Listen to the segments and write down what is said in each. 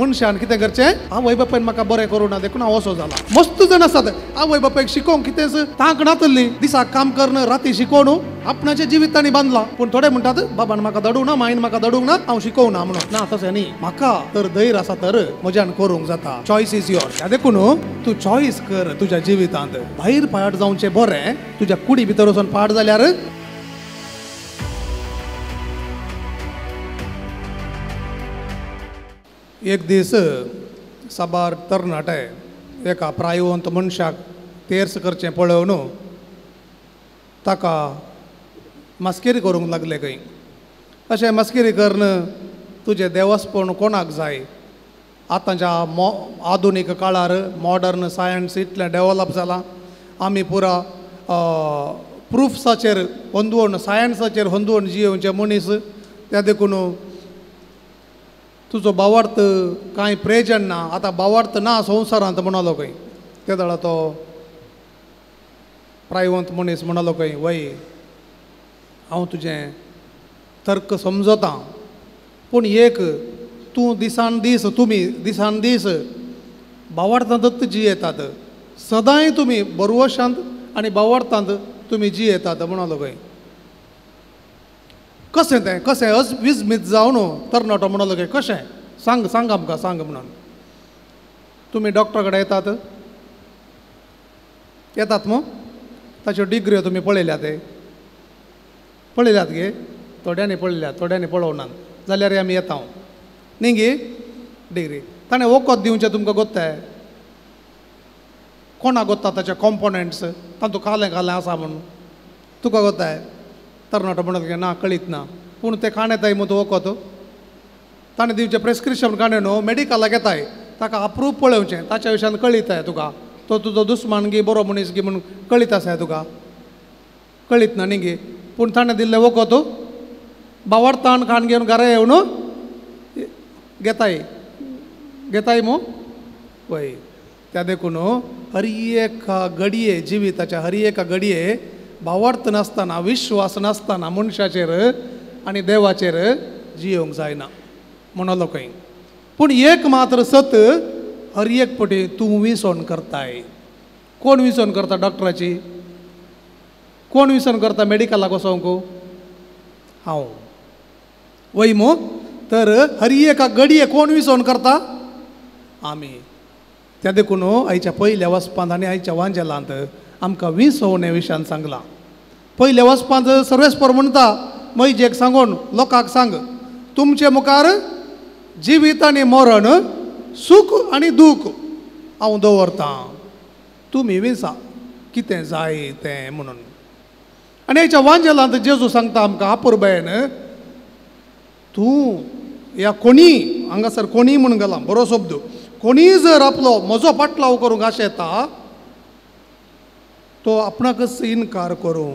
मनशान कितें करचें, आवय बापायन म्हाका बरें करूं ना देखून हांव असो जाला. मस्त जाण आसात आवय बापायक शिकोवंक कितेंच तांक नातली, दिसाक काम करून राती शिकोवन आपणाच्या जिवीत तांणी बांदला. पूण थोडे म्हणटात बाबान म्हाका धाडूंक ना, मायन म्हाका धाडूंक ना, हांव शिकोवंक ना म्हणून. ना, तशें न्ही, म्हाका तर धैर्य आसा तर म्हज्यान करूंक जाता. Choice is yours. देखून तूं चॉयस कर तुज्या जिवितांत. भायर पाड जावचें बरें, तुज्या कुडी भितर वचून पाड जाल्यार. एक दीस साबार तरणाटे एका प्रायवंत मनशाक तेर्स करचें पळोवन ताका मस्किरी करूंक लागले खंय. अशें मस्किरी करून तुजें देवस्पण कोणाक जाय, आतांच्या आधुनीक काळार मॉडर्न सायन्स इतलें डेवलप जालां, आमी पुरा प्रुफ्साचेर होंदवण, सायन्साचेर होंदवण जियेवचे मनीस, त्या देखून तुजो भावार्थ कांय प्रेजन ना, आतां भावार्थ ना संवसारांत म्हणलो खंय. ते वेळार तो प्रायवंत मनीस म्हणलो खंय, वय हांव तुजें तर्क समजतां, पूण एक तूं दिसान दीस, तुमी दिसान दीस भावार्थांतच जियेतात, सदांय तुमी बरवशांत आनी भावार्थांत तुमी जियेतात म्हणलो खंय. कशें तें, कशें विस्मीत जावन तरणाटो म्हणलो खंय, कशें सांग सांग आमकां सांग म्हणून. तुमी डॉक्टरा कडेन येतात येतात मू, ताच्यो डिग्र्यो तुमी पळयल्यात, पळयल्यात गे? थोड्यांनी पळयल्यात, थोड्यांनी पळोवनात, जाल्यार आमी येता न्ही गे डिग्री. ताणें वखद दिवचें तुमकां गोत्ताय, कोणाक गोत्ता ताचे कॉम्पोनंट्स, तातूंत कालें कालें आसा म्हूण तुका गोत्ताय? तरणाटो म्हणत ना, कळीत ना, पूण तें काण येताय मू तूं वखद, ताणें दिवचें प्रेस्क्रिप्शन काणें न्हू, मेडिकलाक येताय, ताका अप्रूव पळोवचें, ताच्या विशयान कळीत तुका, तो तुजो दुस्मान गी बरो मनीस गी म्हूण कळीत आसा तुका, कळीत ना न्ही गे? पूण ताणें दिल्लें वखद बावडतान खाण घेवन घरा येवन घेताय घेताय मू वय. त्या देखून हर एका घडये जिविताच्या हर एका घडये भावार्थ नासतना, विश्वास नासतना मनशाचेर आनी देवाचेर जियोवंक जायना म्हणलो खंय. पूण एक मात्र सत, हर एक पटी तूं विसवण करताय. कोण विसवण करता डॉक्टराची? कोण विसवण करता मेडिकलाक वचोंक? हांव वय मू. तर हर एका घडये कोण विसवण करता? आमी. त्या देखून आयच्या पयल्या वचपांत आनी आयच्या वांजेलांत आमकां विसवणे विशयान सांगलां. पयल्या वचपांत सर्वेस्पर म्हणटा, मैजेक सांगून लोकांक सांग, तुमचे मुखार जिवीत आनी मरण, सूख आनी दूख हांव दवरतां, तुमी विसा कितें जाय तें म्हणून. आनी हेच्या वांजेलांत जेजू सांगता आमकां अपुरबायेन, तूं ह्या कोणी हांगासर कोणी म्हूण गेला बरो शब्द, कोणीय जर आपलो म्हजो पाटलाव करूंक आशेता तो आपणाकच इनकार करूं,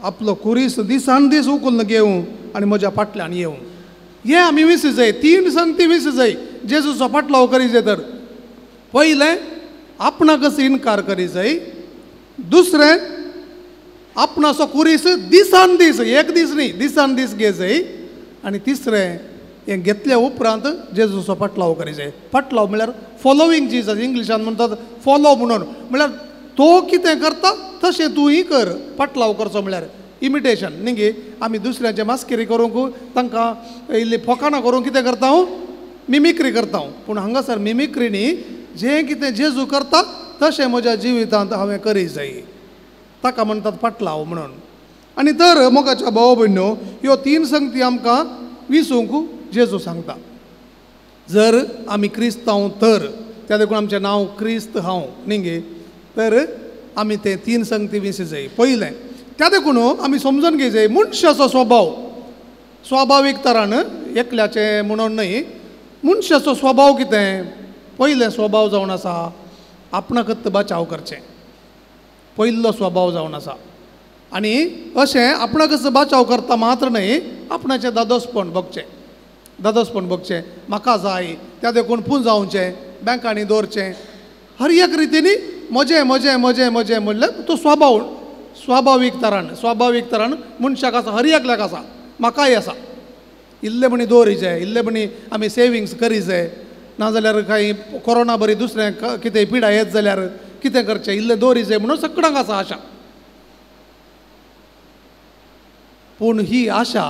आपलो कुरीस दिसान दीस उखलून घेवं आनी म्हज्या फाटल्यान येवं. हे आमी विस जाय, तीन संगती विस जाय जेजूचो पाटलाव करी जाय. तर पयलें आपणाकच इनकार करी जाय, दुसरें आपणाचो कुरीस दिसान दीस, एक दीस न्ही, दिसान दीस घे जाय, आनी तिसरें हें घेतल्या उपरांत जेजूचो पाटलाव करी जाय. पाटलाव म्हळ्यार फॉलोवींग जिजस, इंग्लिशान म्हणटात फॉलो म्हणून, म्हळ्यार तो कितें करता तशें तूंय कर. पाटलाव करचो म्हळ्यार इमिटेशन न्ही गे, आमी दुसऱ्यांचे मास्केरी करूंक, तांकां इल्ली फोकाणां करूंक कितें करता हांव, मिमिक्री करता हांव. पूण हांगासर मिमिक्री न्ही, जें कितें जेजू करता तशें म्हज्या जिवितांत हांवें करी जाय, ताका म्हणटात पाटलाव म्हणून. आनी तर मोगाच्या भाव भयणो, ह्यो तीन संगती आमकां विसूंक जेजू सांगता. जर आमी क्रिस्तांव तर, त्या देखून आमचें नांव क्रिस्त हांव न्ही गे, तर आमी ते तीन संगती विसी जाय. पयलें त्या देखून आमी समजून घेय जाय मनशाचो स्वभाव, स्वाभावीक तरान एकल्याचें म्हणून न्हय, मनशाचो स्वभाव कितें, पयलें स्वभाव जावन आसा आपणाकच बचाव करचें, पयलो स्वभाव जावन आसा. आनी अशें आपणाकच बचाव करता मात्र न्हय, आपणाचें दादोसपण भोगचें, दादोसपण भोगचें, म्हाका जाय त्या देखून पुंजावचें, बँकांनी दवरचें, हर एक रितीनी म्हजें म्हजें म्हजें म्हजें म्हणल्यार तो स्वभाव स्वाभावीक तरान, स्वाभावीक तरान मनशाक आसा, हर एकल्याक आसा, म्हाकाय आसा. इल्ले म्हणी दवरी जाय, इल्ले म्हणी आमी सेविंग्स करी जाय. नाजाल्यार कांय कोरोना बरी दुसरें कितें पिडा येत जाल्यार कितें करचें, इल्लें दवरी जाय म्हणून सगळ्यांक आसा आशा. पूण ही आशा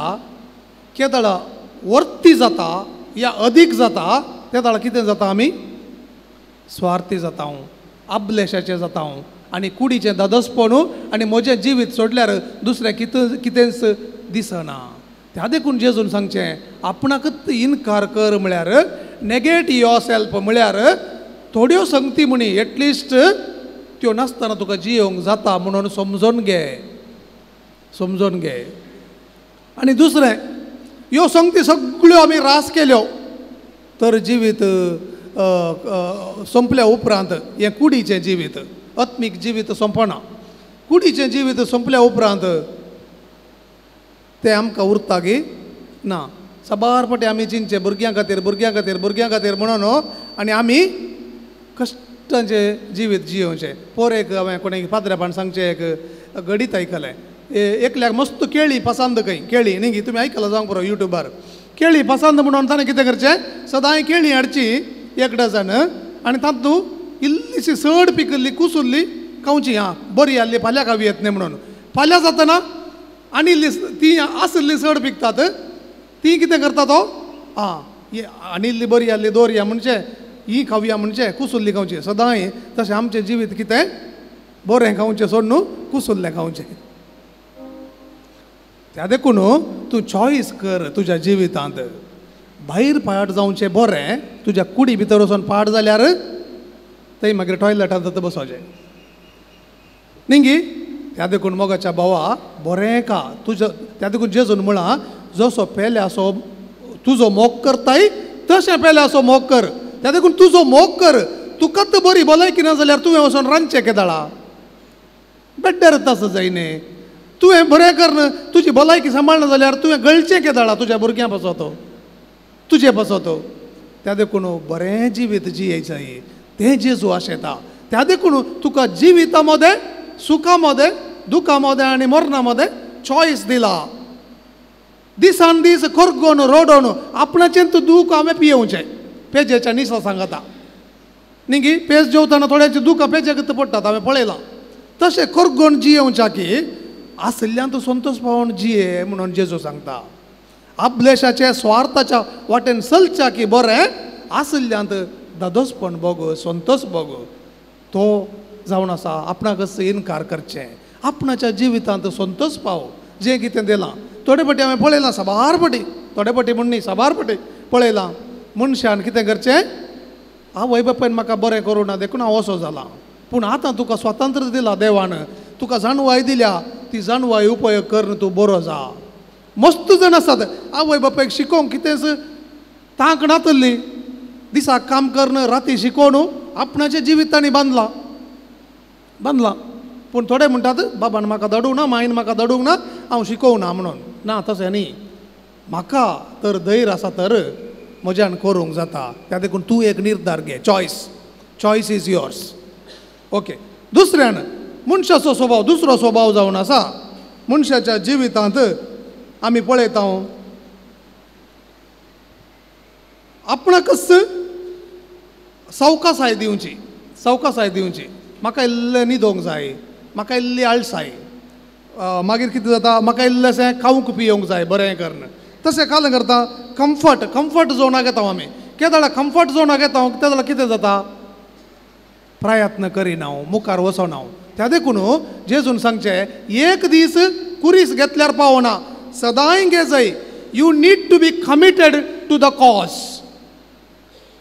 केदळा वर्ती जाता या अदीक जाता तेदळा कितें जाता, आमी स्वार्थी जाता, आबलेशाचें जाता आनी कुडीचें दादोसपण आनी म्हजें जिवीत सोडल्यार दुसरें कितें कितेंच दिसना. त्या देखून जेजून सांगचें आपणाकच इनकार कर म्हळ्यार नेगेट your self म्हळ्यार थोड्यो संगती म्हणी एटलिस्ट त्यो नासतना तुका जियोंक जाता म्हणून समजून घे, समजून घे. आनी दुसरें ह्यो संगती सगळ्यो आमी रास केल्यो तर जिवीत सोंपल्या उपरांत हें कुडीचें जिवीत, आत्मीक जिवीत सोंपना. कुडीचें जिवीत सोंपल्या उपरांत तें आमकां उरता की ना. साबार फावटी आमी चिंतचें भुरग्यां खातीर, भुरग्यां खातीर, भुरग्यां खातीर म्हणून आनी आमी कश्टांचें जिवीत जियोवचें. पोर एक हांवें कोणें पाद्रेपान सांगचें एक घडीत आयकलें, एकल्याक मस्त केळी पसंद खंय, केळी न्ही तुमी आयकलां जावंक पुरो युट्यूबार, केळी पसंद म्हणून ताणें कितें करचें, सदांय केळी हाडची एक डझन आनी तातूंत इल्लीशी चड पिकिल्ली कुसुल्ली खावची, आं बरी आहली फाल्यां खावी येत न्ही म्हणून. फाल्यां जातना आनी इल्ली ती आशिल्ली चड पिकतात ती कितें करता तो, आं आनी इल्ली बरी आहली दवरया म्हणचे ही खावया म्हणचे कुसुल्ली खावची. सदांय तशें आमचें जिवीत कितें बरें खावचें सोडून कुसुल्लें खावचें. त्या देखून तूं चॉयस कर तुज्या जिवितांत, भायर पाड जावचें बरें, तुज्या कुडी भितर वचून पाड जाल्यार थंय मागीर टॉयलेटांत बसोचें न्ही गी. त्या देखून मोगाच्या भावा बरें का तुज्या, त्या देखून जेजून म्हळां जसो पेल्याचो तुजो मोग करताय तशें पेल्याचो मोग कर. त्या देखून तुजो मोग कर, तुकाच बरी भलायकी ना जाल्यार तुवें वचून रांदचें केदळा बेड्ड्यार आसा जाय न्ही. तुवें बरें कर, तुजी भलायकी सांबाळना जाल्यार तुवें गळचें केदळा तुज्या भुरग्यां पासत, तुजे पासत. त्या देखून बरें जिवीत जियेजाय तें जेजू आशेता. त्या देखून तुका जिविता मदें, सुखा मदें, दुखा मदें आनी मरणा मदें चॉयस दिला. दिसान दीस करगोन रोडोन आपणाचें तूं दूख हांवें पियेवचें, पेजेच्या निसा सांगता न्ही गी. पेज जेवतना थोड्यांचें दुखां पेजेक पडटात हांवें पळयलां. तशें करगोन जियेवच्या की आशिल्ल्यान तूं संतोश पावोन जिये म्हणून जेजू सांगता. आपलेशाचे स्वार्थाच्या वाटेन चलच्या की बरें आशिल्ल्यांत दादोसपण भोग, संतोश भोग. तो जावन आसा आपणाकच इनकार करचें, आपणाच्या जिवितांत संतोश पाव जें कितें दिलां. थोडे फावटी हांवें पळयलां साबार फावटी, थोडे फावटी म्हूण न्ही साबार फावटी पळयलां मनशान कितें करचें, आवय बापायन म्हाका बरें करूं ना देखून हांव असो जालां. पूण आतां तुका स्वातंत्र्य दिलां देवान, तुका जाणवाय दिल्या, ती जाणवाय उपयोग कर तूं बरो जा. मस्त जाण आसात आवय बापायक शिकोवंक कितेंच तांक नातल्ली, दिसाक काम करून राती शिकोवन आपणाचें जिवीत तांणी बांदलां बांदलां. पूण थोडे म्हणटात बाबान म्हाका धाडूंक ना, मायन म्हाका धाडूंक ना, हांव शिकोवंक ना म्हणून. ना तशें न्ही, म्हाका तर धैर्य आसा तर म्हज्यान करूंक जाता. त्या देखून तूं एक निर्धार घे, choice, choice is yours. Okay. दुसऱ्यान मनशाचो स्वभाव, दुसरो स्वभाव जावन आसा मनशाच्या जिवितांत आमी पळयता आपणाकच सवकासाय दिवची, सवकासाय दिवची. म्हाका इल्लें न्हिदोंक जाय, म्हाका इल्ली आळसाय, मागीर कितें जाता म्हाका इल्लेंशें खावंक पियोंक जाय बरें करून. तशें काल करता कम्फर्ट, कम्फर्ट झोनाक येता आमी. केदळा कम्फर्ट झोनाक येता तेदळा कितें जाता, प्रयत्न करिना हांव, मुखार वचना हांव. त्या देखून जेजून सांगचें एक दीस कुरीस घेतल्यार पावना, सदांय घे जाय. You need to be committed to the cause,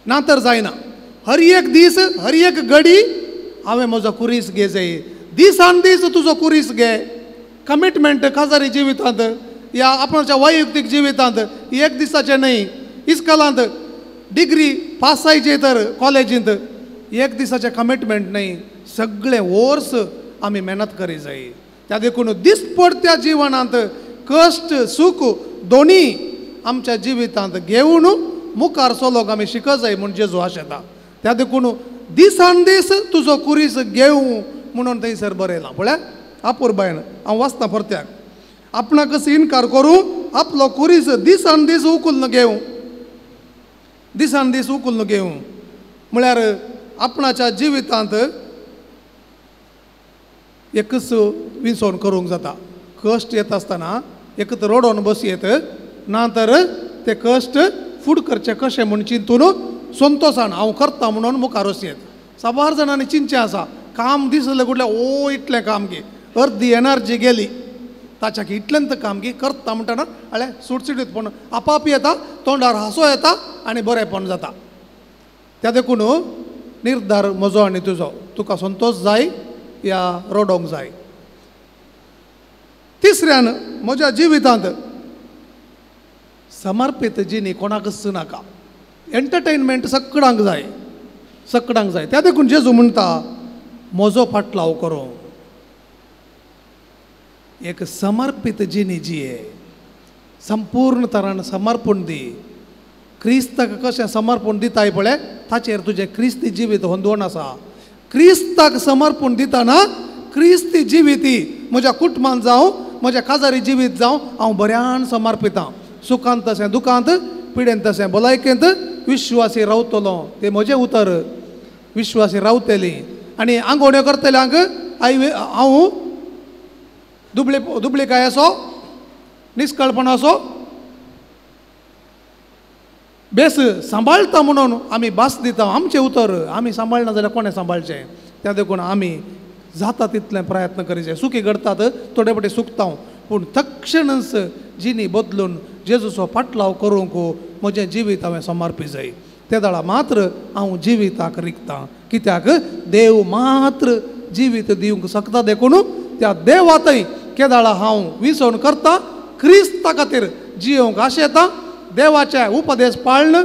ना तर जायना. हर एक दीस हर एक घडी हांवें म्हजो कुरीस घे जाय. दिसान दीस तुजो कुरीस घे. कमिटमेंट काजारी जिवितांत या आपणाच्या वैयक्तीक जिवितांत एक दिसाचें न्हय. इस्कॉलांत डिग्री पास जायची तर कॉलेजींत एक दिसाचें कमिटमेंट न्हय, सगळें वर्स आमी मेहनत करी जाय. त्या देखून दिसपडत्या जिवनांत कश्ट सूख दोनी आमच्या जिवितांत घेवन मुखार चलोवंक आमी शिकत जाय म्हूण जेजू आशेता. त्या देखून दिसान दीस तुजो कुरीस घेवं म्हणून थंयसर बरयलां. पळय अपुरबायन हांव वाचता परत्याक, आपणाकच इनकार करूं आपलो कुरीस दिसान दीस उखलून घेवं. दिसान दीस उखलून घेवं म्हळ्यार आपणाच्या जिवितांत एकच विंचोवन करूंक जाता. कश्ट येता आसतना एकच रडोवन बस येत ना तर ते कश्ट फूड करचे कशें म्हूण चिंतून संतोशान हांव करता म्हणून मुखार वचयेत. साबार जाणांनी चिंतचें आसा काम दिसलें कुडलें ओ इतलें काम गी अर्दी एनर्जी गेली ताच्या की इतलेंत काम गी करता म्हणटना आळे सुटसुटीतपण आपाप येता, तोंडार हांसो येता आनी बरेंपण जाता. त्या देखून निर्धार म्हजो आनी तुजो, तुका संतोश जाय या रडोंक जाय. तिसऱ्यान म्हज्या जिवितांत समर्पीत जिणी कोणाकच नाका. एंटरटेनमेंट सगळ्यांक जाय, सगळ्यांक जाय. त्या देखून जेजू म्हणटा म्हजो फाटलाव करूं. एक समर्पीत जिणी जिये, संपूर्ण तरान समर्पण दी. क्रिस्ताक कशें समर्पण दिताय पळय ताचेर तुजें क्रिस्ती जिवीत होंदवण आसा. क्रिस्ताक समर्पण दितना क्रिस्ती जिविती म्हज्या कुटुंबान जावं म्हज्या काजारी जिवीत जावं हांव बऱ्यान समर्पितां. सुखांत तशें दुखांत, पिडेन तशें भलायकेंत विश्वासी रावतलो. तें म्हजें उतर, विश्वासी रावतली. आनी आंगोवण्यो करतल्यांक आई हांव दुबळे दुबळेकाय असो निस्कळपणाचो बेस सांबाळटा म्हणून आमी भास दिता. आमचें उतर आमी सांबाळना जाल्यार कोणें सांबाळचें? त्या देखून आमी जाता तितलें प्रयत्न करीचे. सुखी घडटात थोडे फावटी सुकता पूण तक्षणच जिणी बदलून जेजूचो फाटलाव करूंक म्हजें जिवीत हांवें समर्पी जाय. ते दाळा मात्र हांव जिविताक रिगतां. कित्याक देव मात्र जिवीत दिवंक शकता. देखून त्या देवातय केदाळा हांव विसवण करता, क्रिस्ता खातीर जियोंक आशेता, देवाचे उपदेश पाळन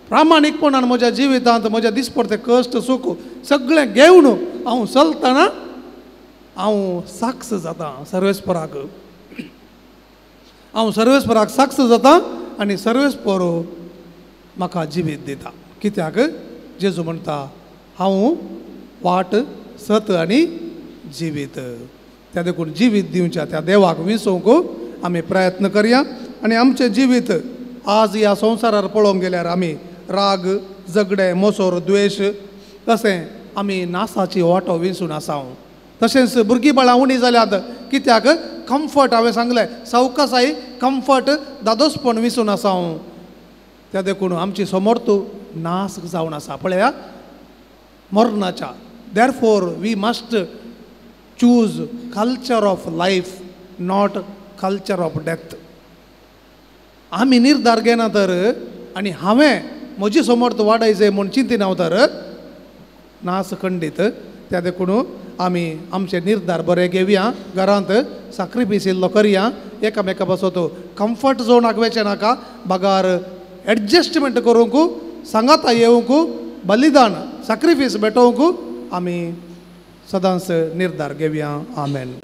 प्रामाणीकपणान म्हज्या जिवितांत म्हज्या दिसपडते कश्ट सुख सगळें घेवन हांव चलतना हांव साक्ष जाता सर्वेस्पराक. हांव सर्वेस्पराक साक्ष जाता आनी सर्वेस्पर म्हाका जिवीत दिता. कित्याक जेजू म्हणटा हांव वाट सत आनी जिवीत. त्या देखून जिवीत दिवच्या त्या देवाक विसोवंक आमी प्रयत्न करया. आनी आमचें जिवीत आज ह्या संवसारार पळोवंक गेल्यार आमी राग, झगडे, मोसोर, द्वेश तशें आमी नासाची वाटो विंचून आसा. तशेंच भुरगीं बाळां उणी जाल्यात कित्याक कम्फर्ट हांवें सांगलें सवकासाय कम्फर्ट दादोसपण विंचून आसा. त्या देखून आमची समर्थ नास जावन आसा पळया मरणाच्या. Therefore we must choose culture of life not culture of death. आमी निर्धार घेना तर आनी हांवें म्हजी समर्थ वाडयचें म्हूण चिंतिना तर नास खंडीत. त्या देखून आमी आमचे निर्धार बरे घेवया, घरांत साक्रिफीस इल्लो करया, एकामेका पासत कम्फर्ट झोनाक वचें नाका, बगार एडजस्टमेंट करूंक, सांगाता येवंक, बलिदान साक्रिफीस भेटोवंक आमी सदांच निर्धार घेवया. आमेन.